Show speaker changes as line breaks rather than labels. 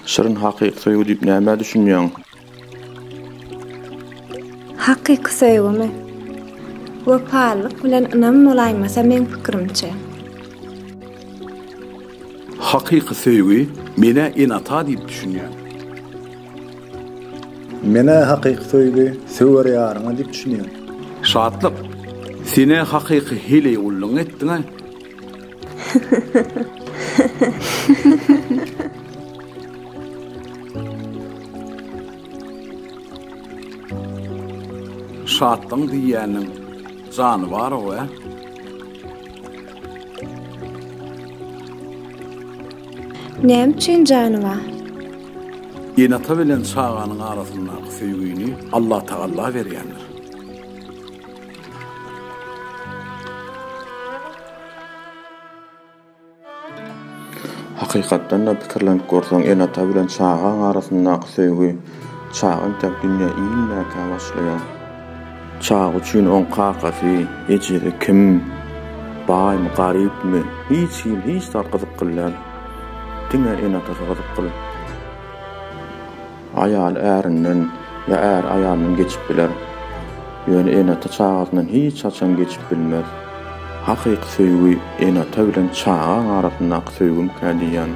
Şirin hakyky söýgi diýip nämä düşünýäň?
Hakyky söýgümi? Wepalylyk bilen ynam bolaýmasa meň pikirimçe.
Hakyky söýgi menä ene-ata diýip düşünýän.
Menä hakyky söýgi söwer ýaryňa diýip düşünýän.
Şatlyk, senä hakyky heleý gullugyňy etdiňä. Şatlygyň diýýäniň jany bar-ow, ä?
Näme üçin jany bar?
Ene-ata bilen çaganyň arasyndaky söýgini Allatagalla berýändir.
Hakykatdan-da pikirlenip görseň ene-ata bilen çagaň arasyndaky söýgi çaga entek dünýä inmäkä başlaýar. Çaga üçin oň kakasy, ejesi kim, baýmy, garypmy, hiç hili hiç zat gyzykly däl. Diňe ene-atasy gyzykly. Aýaly ärinden ýa äri aýalyndan geçip biler. Ýöne ene-ata çagasyndan hiç haçan geçip bilmez. Hakyky söýgi ene-ata bilen çagaň arasyndaky söýgimikä diýýän.